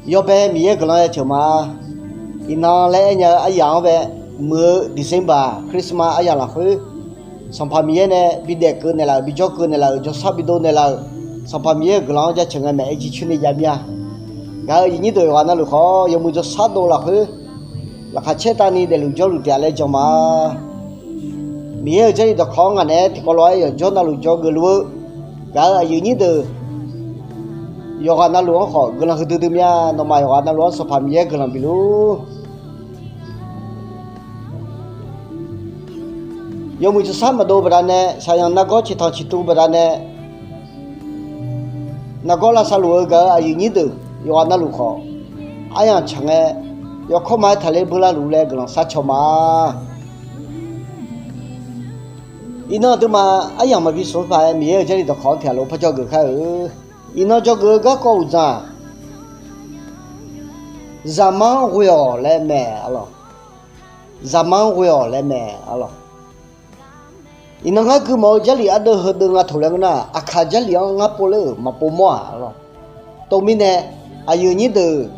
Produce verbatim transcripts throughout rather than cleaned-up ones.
Yawbae Miqyaer guiqlanq ya ceuq ma. Iqnan laer aernya-eu aryaq-anr bae, muiq-eu December Christmas aryaq lafkhoer, Sanqpaq Miqyaer nae bidaef keuv naeqlaf-euq, bijawr keuv naeqlaf-euq, jawrshar bidov naeqlaf-euq, Sanqpaq Miqyaer-euq guiqlanq-anr jaceuq ngae maeq-aer jircoer ni jav mir-a. Gaq-euq aqyuif nyir deuq yawqghaq navluf khawf yawmuiq jawrshar dov lafkhoer, laqkhaq caer tavni daefluf jawrluf taef-a laer jan ma. Miqyaer-euq Jarlif dawqkawq-anr ngaq naeq-aer tiqkawv lof-aer yawqjawr navluf jawr geufluf-eu, gaq-euq aqyuif nyir deuq yawqghaq navluf-anr khawf guiqlanq huiqdui dui mir-a. Nawmaf yawqghaq navluf-anr Sanqpaq Miqyaer guiqlanq bifluf-ur. Yawmuiq jawrshar maqdov baqdanae, shaqyanq nargawr ciqtanq ciqtuv baqdanae, nargawr lavsav luf-eu gaq-euq aqyuif nyir deuq yawqghaq navluf khawf, aryamq tsaq ngae, yawkawr ma-aer taqler beular luf laer guiqlanq sharcaw ma. Iqnan aqduimaf aryamq maqbi smq paq-aer Miqyaer-euq Jarlif dawqkawq-anr tiqghaq lof par dzawgeuf kar-eu. Iqnan dzawgeuf-eu garkawv uqdzan-aq, Zaqmar-anr ghoe-awq laer mae arlawq. Zaqmar-anr ghoe-awq laer mae arlawq. Iqnan ngar gui mawf-eu Jarlif ardeuv heudeuv nga toq laer ngeur nar, Aqkaq Jarlif-anr ngar povler-euq maqpov mawr-aq arlawq. Tov mirnae, aqyuif nyir deuq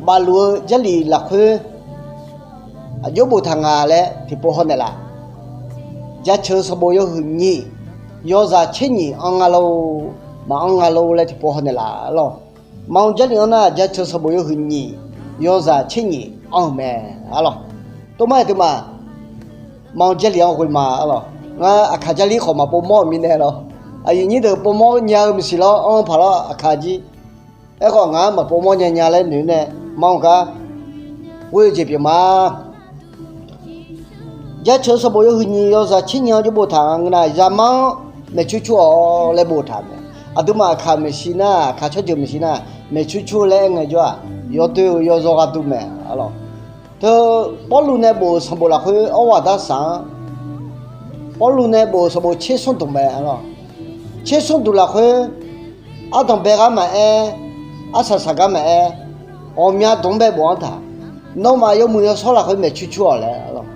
bafluf-eu Jarlif lafkhoer aqjox boftaq nga laer tiqpov haw naeqlaf. Jaceuq sanqbof yawhuiq nyiq, yawzaq tser nyiq anr nga lor, maqanr nga lor laer tiqpov haw naeqlaf arlawq. Maqanr Jarlif-anr nar, Jaceuq sanqbof yawhuiq nyiq, yawzaq tser nyiq anr-euq mae arlawq. Tov mar aqduimaf, Maqanr Jarlif-anr ghoe ma arlawq. Ngar Aqkaq Jarlif khawf maqpov mawr-euq mirnae lawr, aqyuif nyir deuq pov mawr nya-eu maqsiq lawr, anr-eu paq lawr Aqkaq jir. Aerkhawf ngaq-anr maqpov mawr nya nya laer noeq nae, maqanr gar ghoe-eu jeq pyeuf ma. Jaceuq sanqbof yawhuiq nyiq yawzaq tser nyiq-anr jawr boftaq nga ngeur nar, Zaqmar-anr maeqcur cur-awq laer boftaq mae. Aqduimaf Aqkaq maeqshi nar, Aqkaq tsawrjeuq maeqshi nar, maeqcur cur laer aer ngae jawr-aq, yawdoer-eu yawzawr gharduq mae arlawq. Teu Pawrluv nae bof-euq sanqbof lafkhoer awr ghaq dar saq-anr, Pawrluv nae bof-euq sanqbof tser smr dmq mae arlawq. Tser smr dmq lafkhoer, ardanq bae gar maqaer, arsaq saq gar maqaer, ghawqmya dmq-anr bae bof-anr taq. Nawmaf yawmuiq yawshawr lafkhoer maeqcur cur-awq laer arlawq.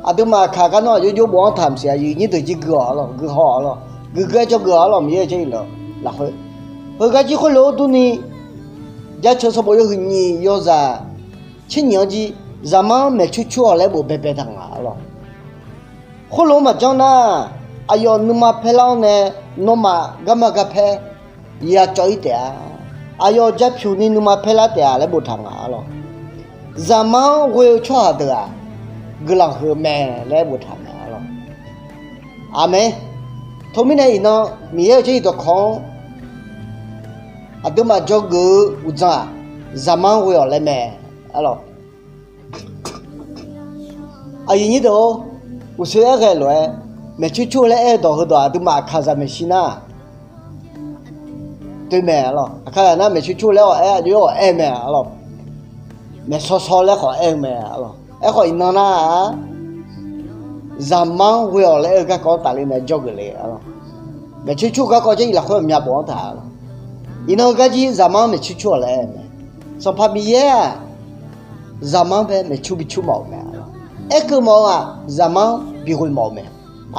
Aqduimaf Aqkaq gar nawr aqjox jox bof-anr taq maqsiq, aqyuif nyir deuq jir gui-awq arlawq, gui haw-awq arlawq, gui gui-aer jawr gui-awq arlawq, Miqyaer-euq Jarlif lafkhoer. Heugar jir khoerlof-aer durni, Jaceuq sanqbof yawhuiq nyiq yawzaq tser nyiq-anr jir, Zaqmar-anr maeqcur cur-awq laer bof baebae taq nga arlawq. Khoerlof-aer maqjanr nar, aqyawf nuima paerlar-awr nae, nawmaf garma garpaer yacawv-ir taef-a. Aqyawf japyuq ni nuima paerlar taef-a laer boftaq nga arlawq. Zaqmar-anr ghoe-eu tsawrhaq deuq-aq, guiqlanq huiq-eu mae laer boftaq nga arlawq. Aqmeq. Teumirnae iqnan Miqyaer-euq Jarlif dawqkawq-anr aqduimaf dzawgeuf-eu uqdzan-aq, Zaqmar-anr ghoe-awq laer mae arlawq. Aqyuif nyir deuq-or, uqshoe aer ghae lof-aer, maeqcur cur laer aer-eu dawq heudawq aqduimaf Aqkaqzaq maeqshi nar, doe mae arlawq. Aqkaqzaq nar maeqcur cur laer awq aer aqjox-aer awq aer-eu mae arlawq. Maeqsawsaw laer khawf aer-eu mae arlawq. Aerkhawf iqnan nar-aq, Zaqmar-anr ghoe-awq laer aer-eu garkawv-anr tafler nae dzawgeuf le arlawq. Maeqcur cur garkawv Jarlif lafkhoer aqmya bof-anr taq arlawq. Iqnan-eu gar jir Zaqmar-anr maeqcur cur-awq laer aer-eu mae. Sanqpaq Miqyaer-aq, Zaqmar-anr bae maeqcur bicur mawf-euq mae arlawq. Aerkeuv mawf-eu-aq, Zaqmar-anr bighoe mawf-eu mae.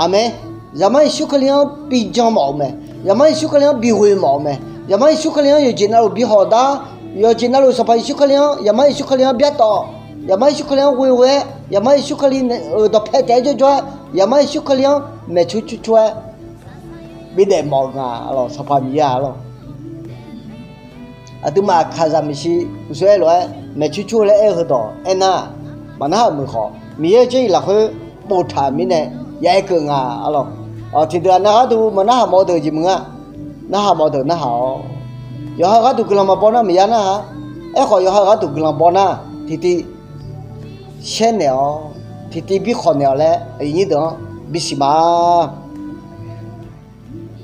Aqmeq. Zaqmar Yeqsur Kali-anr bijan mawf-eu mae. Zaqmar Yeqsur Kali-anr bighoe mawf-eu mae. Zaqmar Yeqsur Kali-anr yawqjeq navluf bihawq dar, yawqjeq navluf Sanqpaq Yeqsur Kali-anr, Zaqmar Yeqsur Kali-anr byartawv, Zaqmar Yeqsur Kali-anr ghoeghoe-aer, Zaqmar Yeqsur Kali-euq dawqpae taef-aer jawrjawr-aer, Zaqmar Yeqsur Kali-anr maeqcur cur cur-aer bidaef mawf-eu nga arlawq, Sanqpaq Miqyaer arlawq. Aqduimaf Aqkaqzaq maeqshi uqshoe aer lof-aer maeqcur cur laer aer-eu heudawq aernar, maqnarhaq meuq khawf Miqyaer-euq Jarlif lafkhoer boftaq mirnae ya aer keuv nga arlawq. Tiqdeuq-aq nar gharduq maqnarhaq mawf-eu deuq jeq meuq nga. Narhaq mawf-eu deuq narhaq-awq. Yawqha-euq gharduq guiqlanq maqbaw nar maqya narhaq. Aerkhawf yawqha-euq gharduq guiqlanq baw nar tiqtiv shaernaeq-awr, tiqtiv bi khawq naeq-awq laer aqyuif nyir deuq-anr bisiq ma.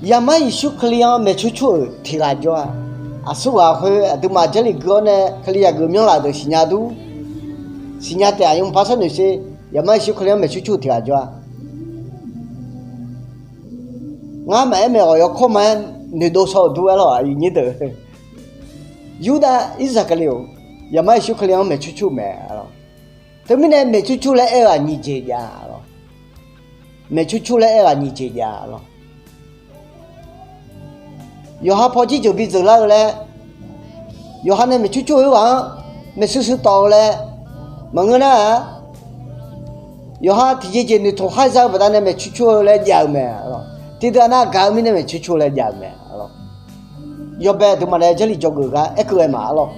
Zaqmar Yeqsur Kali-anr maeqcur cur-euq tiq ghaq jawr-a. Aqsurghaq khoer aqduimaf Jarlif gui-awr nae Kalizaq geuf myanr laf deuq siqnya dur. Siqnya taef-aq, yawmuiq par sharnoeq sher. Zaqmar Yeqsur Kali-anr maeqcur cur-euq tiq ghaq jawr-a. Ngar maqaer maeq ghawq yawkawr ma-aer noeqdov shaw-euq dur-aer lawq, aqyuif nyir deuq. Yurdav Irsaqkali-euq Zaqmar Yeqsur Kali-anr maeqcur cur-eu mae. Teumirnae maeqcur cur laer aer-eu aqnyiq jeq jav lawq. Maeqcur cur laer aer-eu aqnyiq jeq jav lawq. Yawqha paw jirjeuq bi dzeuq lar-eu laer Yawqha nae maeqtsur tsur-eu khoerghaq-anr maeqshuir shuir tawf-eu laer maqngeur nar-aq, yawqha tiqjeq jeq noeqtmq khar za-eu baqdanae maeqtsur tsur-eu laer jav-eu mae. Tiqdeuq-aq nar gaq-eu mirnae maeqtsur tsur-eu laer jav-eu mae. Yawbae aqduimaf nae Jarlif dzawgeuf gar aerkeuv ghae ma arlawr.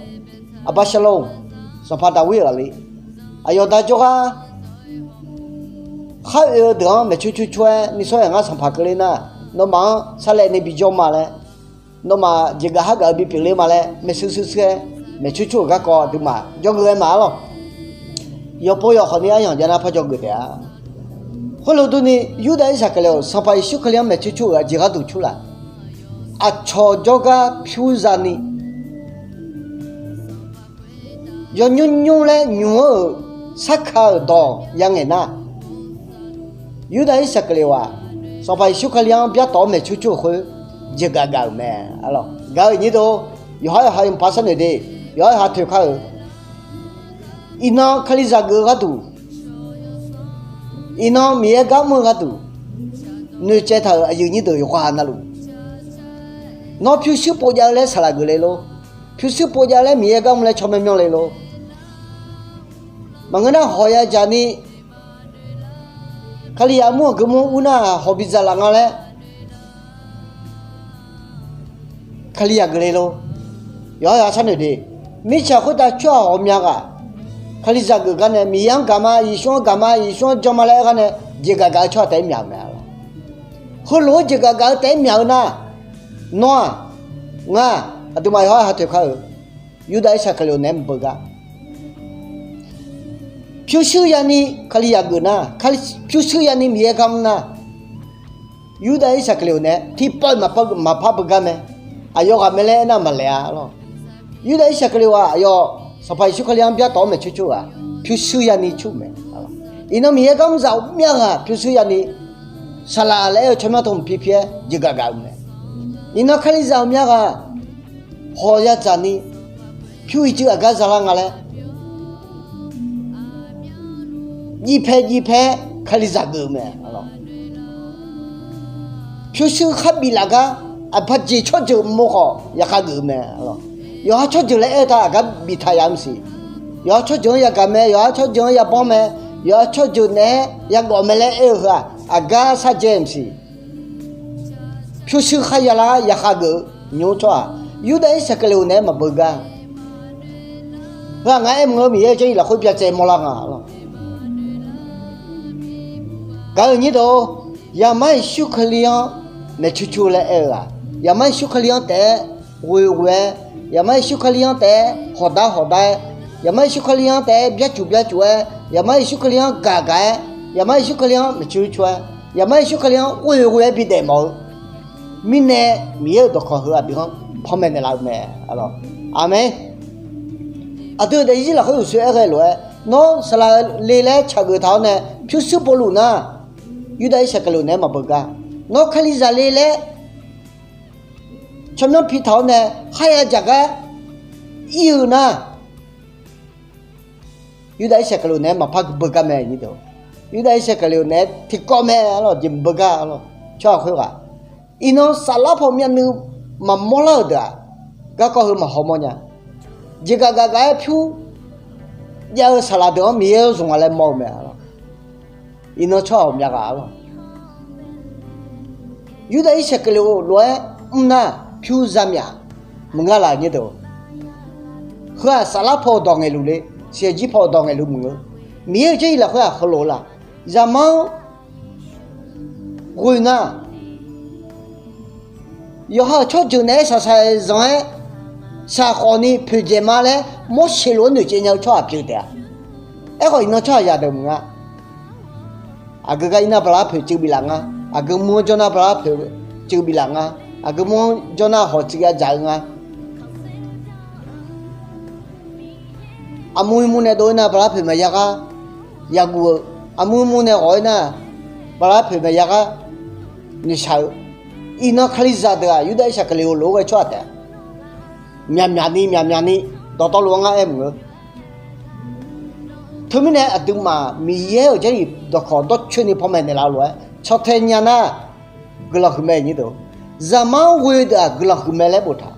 Aqbaqsaqloq, sanqpaq Daqwir-euq aqli, aqyawf da jawrgar khar oe-eu deuq-anr maeqtsur tsur tsur-aer nuisawr yaq ngar sanqpaq keuvler nar, nawmaf-anr sarlaevni bijawr ma laer, nawmaf jeqgaf khargaf-eu bipyeuf ler ma laer maeqshuir shuir shuir-aer maeqtsur tsur-euq garkawv aqduimaf dzawgeuf ghae ma arlawr. Yawqpov yawqkhawf ni aryamq jav nar par dzawgeuf taef-a. Khoerlof durni, Yurdav Irsaqkaqli-awq, Sanqpaq Yeqsur Kali-anr maeqtsur tsur-euq aqjeq gharduq tsur laf. Aqcawq jawrgar pyur zani, yawnymr nymr laer nymq-anr-euq sarkaq-euq dawq yangaeq nar, Yurdav Irsaqkaqli-awq-aq, Sanqpaq Yeqsur Kali-anr byartawf-awr maeqtsur tsur-euq khoer jeqgaf gaf-euq mae. Gaq-eu nyir deuq, yawqhar yawqha yawqpar sharnoeq de, yawqhar yawqha toeq kar-eu. Iqnan Kalizaq geuf-eu gharduq, iqnan Miqyaer gar mr-eu gharduq noeqcaev taq-euq aqyuif nyir deuq yawqghaq navluf, nawr pyurshuir povjav-eu laer saqlaq geuf le lor. Pyurshuir povjav laer Miqyaer gar mr laer tsawrmyanr myanr le lor. Maqngeur nar hawq ya dzaq ni, Kalizaq mr-euq geufmr ur nar hawq bidzaq laf nga laer Kalizaq geuf le lor. Yawqhar yawqhar sharnoeq de. Mirtsaq khoertav tsawrhaq ghawqmya ghaq Kalizaq geuf gar nae Miqyaer-anr gaq ma, Yeqsur-anr gaq ma, Yeqsur-anr jan ma laer aer gar nae jeqgaf gaq-eu tsawrhaq taef-aer myaq-euq mae arlawr. Heulof-aer jeqgaf gaq-eu taef-aer myaq-eu nar, nawr-aq, ngar-aq, aqduimaf yawqhar ha toeq kar-euq Yurdav Irsaqkaqli-awq naeq-aer maqbeugar. Pyurshuir yani Kalizaq geuf nar, pyurshuir yani Miqyaer gar mr nar, Yurdav Irsaqkaqli-awq naeq-aer tiqpawf maqpar beugar mae. Aqyawf ghaq mae laer aernar maqlaeq-a lawr. Yurdav Irsaqkaqli-awq-aq aqyawf Sanqpaq Yeqsur Kali-anr byartawf-awr maeqtsur tsur-aq pyurshuir yani tsur mae. Iqnan Miqyaer gar mr zaq ghawqmya ghaq pyurshuir yani saqlaq laer aer-eu tsawrmyanr tmq pi pi-aer jeqgaf gaf-eu mae. Iqnan Kalizaq ghawqmya ghaq hawq ya dzaq ni pyur ircuf aqgar zalar nga laer jiv pae jiv pae-aer Kalizaq geuf-eu mae. Pyurshuir khar biflaf gar aqpaq jeq tsawrjeuq mov khawf yaqkhav geuf-eu mae. Yawqha tsawrjeuq laer aer-eu ta aqgar biftaq yaf maqsiq. Yawqha tsawrjeuq-anr yagaq mae, yawqha tsawrjeuq-anr yabawr mae, yawqha tsawrjeuq naeq-aer yagawf mae laer aer-eu heu-aq aqgar sarjae maqsiq. Pyurshuir khar yalar yaqkhav geuf-eu nymr tsawrhaq Yurdav Irsaqkaqli-awq naeq-aer maqbeugar. Heu-aq ngar aer mq-eu Miqyaer-eu Jarlif lafkhoer byacaev mawrlar nga lawr. Gaq-eu nyir deuq-or, Zaqmar Yeqsur Kali-anr maeqtsur tsur laer aer-eu-aq, Zaqmar Yeqsur Kali-anr taef-aer ghoeghoe-aer, Zaqmar Yeqsur Kali-anr taef-aer hawqdar hawqdar-aer, Zaqmar Yeqsur Kali-anr taef-aer byarcuf byarcuf-aer, Zaqmar Yeqsur Kali-anr gaq gaq-aer, Zaqmar Yeqsur Kali-anr maeqtsur tsur-aer, Zaqmar Yeqsur Kali-anr ghoeghoe-aer bidaef mawf-eu mirnae, Miqyaer-euq dawqkawq heu aqdui-anr panmaeq naeqlaf-eu mae. Aqmeq. Aqdui-euq daefzir lafkhoer uqshoe aer ghae lof-aer, nawr saqlaq le laer tsaq geuf taq-awr nae pyurshuir povluf nar, Yurdav Irsaqkaqli-awq naeq-aer maqbeugar. Nawr Kalizaq le laer tsawrmyanr pi taq-awr nae kharya dzaq gar ir-eu nar, Yurdav Irsaqkaqli-awq naeq-aer maqpar beugar mae. Yurdav Irsaqkaqli-awq naeq-aer tiqkawv mae arlawr, jeq maqbeugar arlawr. Tsawrhaq khoerghaq, iqnan saflar paw myavnuiv maqmawr lar-euq deuq-aq, garkawv heu maqhaw mawrnya. Jeqgaf gaf gaf-aer pyur jav-eu saqlaq deuq-anr Miqyaer-anr zmq nga laer mawr-eu mae arlawr. Iqnan tsawrhaq ghawqmya ghaq arlawr. Yurdav Irsaqkaqli-awq lof-aer mr nar pyur za myaf maqngar laf nyir deuq. Heu-aq saflar paw-eu dawq ngaeqluf le, siqjir paw-eu dawq ngaeqluf maqngeur. Miqyaer-euq Jarlif lafkhoer-aq heulof la. Zaqmar-anr ghoe nar, yawqha-euq tsawrjeuq naeq-aer shaqshaq-aer zanq-aer shaqkhawf ni poeqdzaeq ma laer Morseq lof-aer noeqtsaev nya-eu tsawrhaq pyeuf taef-a. Aerkhawf iqnan tsawrhaqzaq deuq maqnga. Aqgeu gar ir nar bala poeq cuiv biflaf nga. Aqgeu mur-anr jawr nar bala poeq cuiv biflaf nga. Aqgeu mur-anr jawr nar hawq cuiv ya dzaq-eu nga. Aqmur irmur nae dov-ir nar bala poeq maqya ghar yaguv-eu, aqmur irmur nae ghawq-ir nar bala poeq maqya ghar noeqshaq-eu. Iqnan Kalizaq deuq-aq Yurdav Irsaqkaqli-awq lof-aer ghae tsawrhaq taef-a. Myaqmyaq ni myaqmyaq ni dawqtawvluf-anr ngar aer mq-eu. Teumirnae aqduimaf Miqyaer-euq Jarlif dawqkawq dawrcoeni panmaeq naeqlaf-eu lof-aer caw tae nya nar guiqlanq huiq mae nyir deuq. Zaqmar-anr ghoe deuq-aq guiqlanq huiq mae laer boftaq.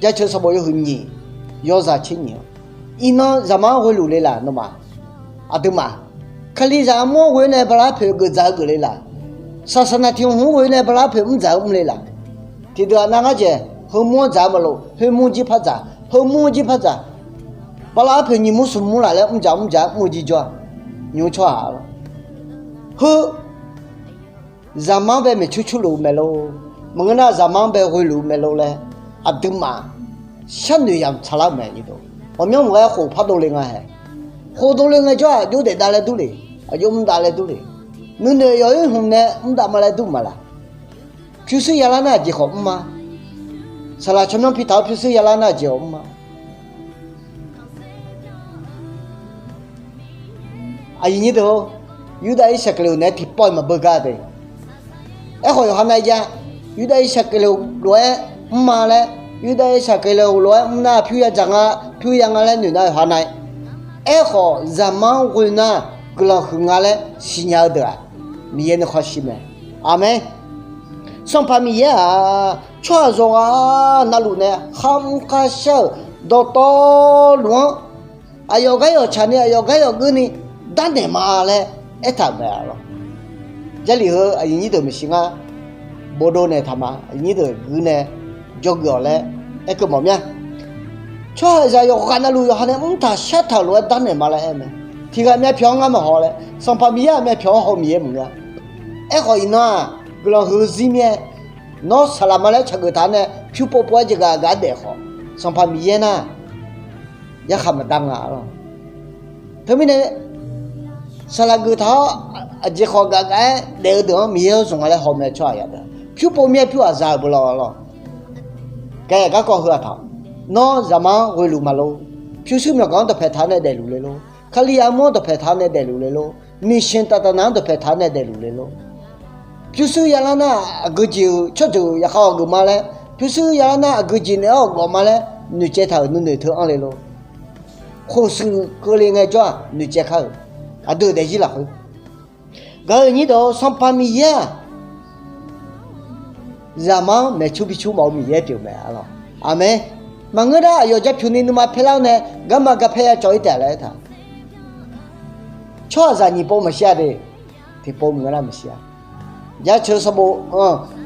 Jaceuq sanqbof yawhuiq nyiq, yawzaq tser nyiq-anr, iqnan zaqmar-anr ghoeluf le laf nawmaf. Aqduimaf, Kalizaq armur-anr ghoe-awr nae bala arpoeq geufdzaq-eu geuf le laf. Saqsaqnaq tiq hmq hmq-anr ghoe-awr nae bala arpoeq mrdzaq-eu mr le laf. Tiqdeuq-aq nar ngar dzaeq, heumur-anr dzaq-eu maqlof, heumur jir par dzaq, heumur jir par dzaq. Bala arpoeq nyiq mur smq mur laf laer mrdzaq mrdzaq-aer mr-eu jir jawr-a. Nymq-mr tsawrhaq-a lor. Heu zaqmar-anr bae maeqcur curluf-eu mae lor. Maqngeur nar zaqmar-anr bae ghoeluf-eu mae lor laer, aqduimaf sharnoeq yamq tsaqlar-euq mae. Ghawqmyanr maqghae khof par dovle nga hae. Khof dovle ngae jawr-aq, aqjox daef dav laer dur le, aqjox mr dav laer dur le. Nuinoeq yawq-ir hmq nae mr dav ma laer dur ma laq. Pyurshuir yalar nar aqjeq khawf mr ma. Saqlaq tsawrmyanr pi taq-awr pyurshuir yalar nar aqjeq khawf mr ma. Aqyuif nyir deuq-or, Yurdav Irsaqkaqleq naeq-aer tiqpawf-iq maqbeu gar de. Aerkhawf yawqha nav jav, Yurdav Irsaqkaqleq lof-aer mr ma laer, Yurdav Irsaqkaqleq lof-aer mr nar pyur ya dzaq nga, pyur ya nga laer noeq nar yawqha nav-aer. Aerkhawf zaqmar-anr ghoe nar guiqlanq huiq nga laer siqnya-eu deuq-aq, Miqyaer nuikhanr shir mae. Aqmeq. Sanqpaq Miqyaer-aq, tsawrhaq zawqghaq navluf nae kharmr kharshar-euq dawqtawvluf-anr, aqyawf gar yawqtsaq ni aqyawf gar yawqgeur ni darnaeq ma laer aertaq-euq mae lor. Jarlif heu aqyuif nyir deuq maeqshi ngar bofdov naeq taq ma. Aqyuif nyir deuq gui nae jawrgeuf-awq laer aerkeuv mawf mya. Tsawrhaqzaq yawqghaq navluf yawqha nae mrtaq shartaq lof-aer darnaeq ma laer aer mae. Tiq ghaq myavpyawq-anr ngar maqhaw laer, Sanqpaq Miqyaer-aq myavpyawq-anr haw Miqyaer maqngeur-a. Aerkhawf iqnan-aq, guiqlanq huiq-eu zir mir-aer, nawr saqlaq ma laer tsaq geuf taq-awr nae pyur pov pov-aer jeq gaq gaq-aer daef khawf, Sanqpaq Miqyaer nar yarkhaq maqdar nga lor. Teumirnae saqlaq geuf taq-awr aqjeq khawf gaq gaq-aer daef-eu deuq-anr Miqyaer-anr zmq nga laer haw mae tsawrhaq yadeuq. Pyur pov mir-aer pyur ghaq za-euq beu lawr lawr. Kae garkawv heu-aq taq-awq. Nawr zaqmar-anr ghoeluf ma lor. Pyurshuir myawqganq-anr dawqpaeq taq-awr nae daefluf le lor. Kali armur-anr dawqpaeq taq-awr nae daefluf le lor. Miqshin taqtaqnaq-anr dawqpaeq taq-awr nae daefluf le lor. Pyurshuir yalar nar aqgeu jeq-euq tsawrjeuq yaqkhav ghawq geuf ma laer, pyurshuir yalar nar aqgeu jeq naeq-awr ghawq geuf ma laer noeqcaev taq-euq nuinoeq teu anr le lor. Khofshuif keuvle ngae jawr-aq noeqcaev kar-euq aqdui-euq daefzir lafkhoer. Gaq-euq nyir deuq-or, Sanqpaq Miqyaer-aq, zaqmar-anr maeqcur bicur mawf-eu Miqyaer pyeuf mae lor. Aqmeq. Maqngeur nar aqyawf japyuq ni nuima paerlar-awr nae garma garpaer ya cawv-ir taef laer aertaq. Tsawrhaqzaq nyiq pov maqshir-a de. Tiqpov maqngeur nar maqshir-a. Jaceuq sanqbof,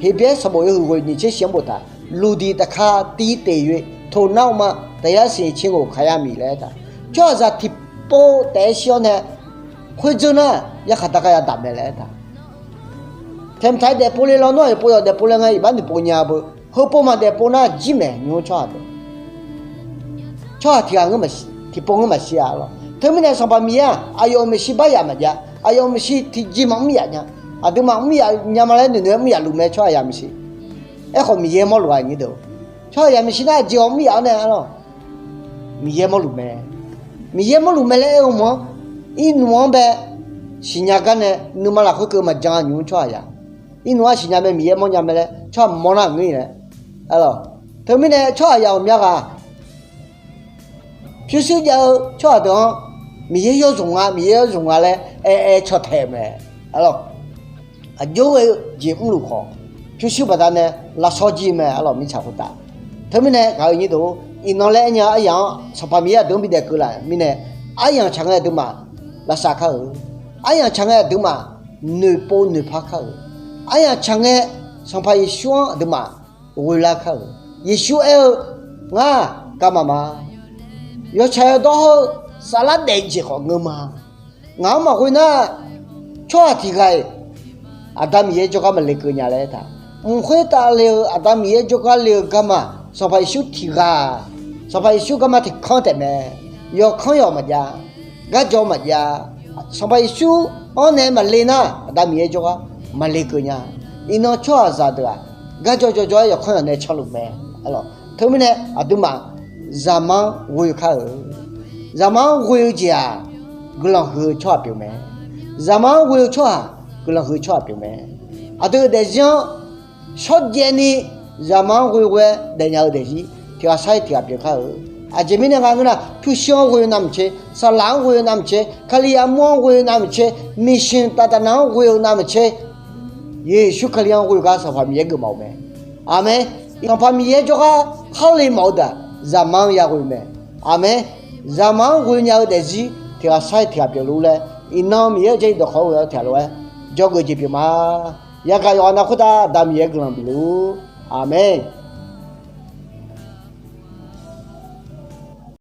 Heqbyaer sanqbof yawhuiq ghoeq nyiq tser shif-anr boftaq, လူသည်တစ်ခါ သီးသန့်၍ ထိုနောက်မှ တရားစီရင်ခြင်းကို ခံရမည် laer aertaq. Tsawrhaqzaq tiqpov taef-aer shir-awr nae khoerdzeur nar yarkhaq darkar yadaq mae laer aertaq. Taeqtaq-aer daefpov le lawnmr-aq, yawqpov yawq daefpov le nga iqbax noeqpov nya beu. Heupov maqdaefpov nar jir maeq nymr-mr tsawrhaq deuq. Tsawrhaq tiq ghaq tiqpov ngeur maqshir-a lor. Teumirnae Sanqpaq Miqyaer-aq, aqyawf-euq maeqshi baryaf maqjav, aqyawf-euq maeqshi tiqjeq maqmr yaf nya. Aqduimaf mr yaf nya ma laer noeqnoeq-aer mr yaf luf mae tsawrhaq yaq maeqshi. Aerkhawf Miqyaer mawrluf-a nyir deuq. Tsawrhaq yaq maeqshi nar aqjeq-awq mr yaf-awr nae lor. Miqyaer mawrluf mae. Miqyaer mawrluf mae laer aer-eu mq-anr, irnmq-anr bae siqnya gar nae nuima lafkhoer keuv maqjan nymr tsawrhaq yaq. Irnmq-anr siqnya mae Miqyaer mawrnya mae laer tsawrhaq mawr nar ngeur-ir laer. Teumirnae tsawrhaq yaq ghawqmya ghaq pyurshuir jav-eu tsawrhaq deuq-anr Miqyaer yawzmq nga, Miqyaer yawzmq nga laer aer aer caw tae-euq mae. Aqjox ghae-eu jeq mrluf khawf, pyurshuir baqdanae lavshawr jir mae arlawq mirtsaq khoertav. Teumirnae gaq-eu nyir deuq-or, iqnan laer aernya aryaq-anr Sanqpaq Miqyaer aqdui-anr bidaef keuvlaf mirnae, aryamq tsaq ngae aqduimaf lavsav kar-euq. Aryamq tsaq ngae aqduimaf noeqpov noeqpar kar-euq. Aryamq tsaq ngae Sanqpaq Yeqsur-anr aqduimaf ghoelar kar-euq. Yeqsur aer-eu, Ngar garma ma. Yawtsaq yawdawr hawr-eu saflar daef jeq khawf ngeur ma. Ngaq-anr maqghoe nar, tsawrhaq tiq ghaq-iq Aqda Miqyaer jawrgar maqle keuv nya laer aertaq. Mq khoertav le-eu Aqda Miqyaer jawrgar le-eu garma, Sanqpaq Yeqsur tiq ghaq, Sanqpaq Yeqsur garma tiq kanr taef mae. Yawkanr yawq maqjav, garjaw maqjav. Sanqpaq Yeqsur-anr nae maqle nar, Aqda Miqyaer jawrgar maqle keuv nya. Iqnan tsawrhaqzaq deuq-aq, garjaw jawrjaw-aer yawkanr yawq nae canluf mae. Teumirnae aqduimaf zaqmar-anr ghoe kar-euq. Zaqmar-anr ghoe-eu jeq-aq, guiqlanq huiq-eu tsawrhaq pyeuf mae. Zaqmar-anr ghoe-eu tsawrhaq, guiqlanq huiq-eu tsawrhaq pyeuf mae. Aqdui-euq daefzir-anr shawrjaev ni zaqmar-anr ghoe ghoe-aer daefnya-eu daefzir tiq ghaq sar-ir tiq ghaq pyeuf kar-euq. Aqjeq mirnae nga ngeur nar, pyurshuir-anr ghoe-eu navmaqtser, saqlaq-anr ghoe-eu navmaqtser, Kali armur-anr ghoe-eu navmaqtser, miqshuiq taqtaqnaq-anr ghoe-eu navmaqtser, Yeqsur Kali-anr ghoe gar Sanqpaq Miqyaer geufmawf-eu mae. Aqmeq. Sanqpaq Miqyaer jawrgar khar le mawf-eu deuq-aq, zaqma-anr yaghoe mae. Aqmeq. Zaqma-anr ghoenya-eu daefzir tiq ghaq sar-ir tiq ghaq pyeufluf laer, iqnan Miqyaer-euq jarlif dawqkawq-anr ghoe-awr tiq ghaq lof-aer jawrgeuf jeq pyeuf ma. Yagaq yawqghaq nav khoertav Aqda Miqyaer guiqlanq bifluf-ur. Aqmeq.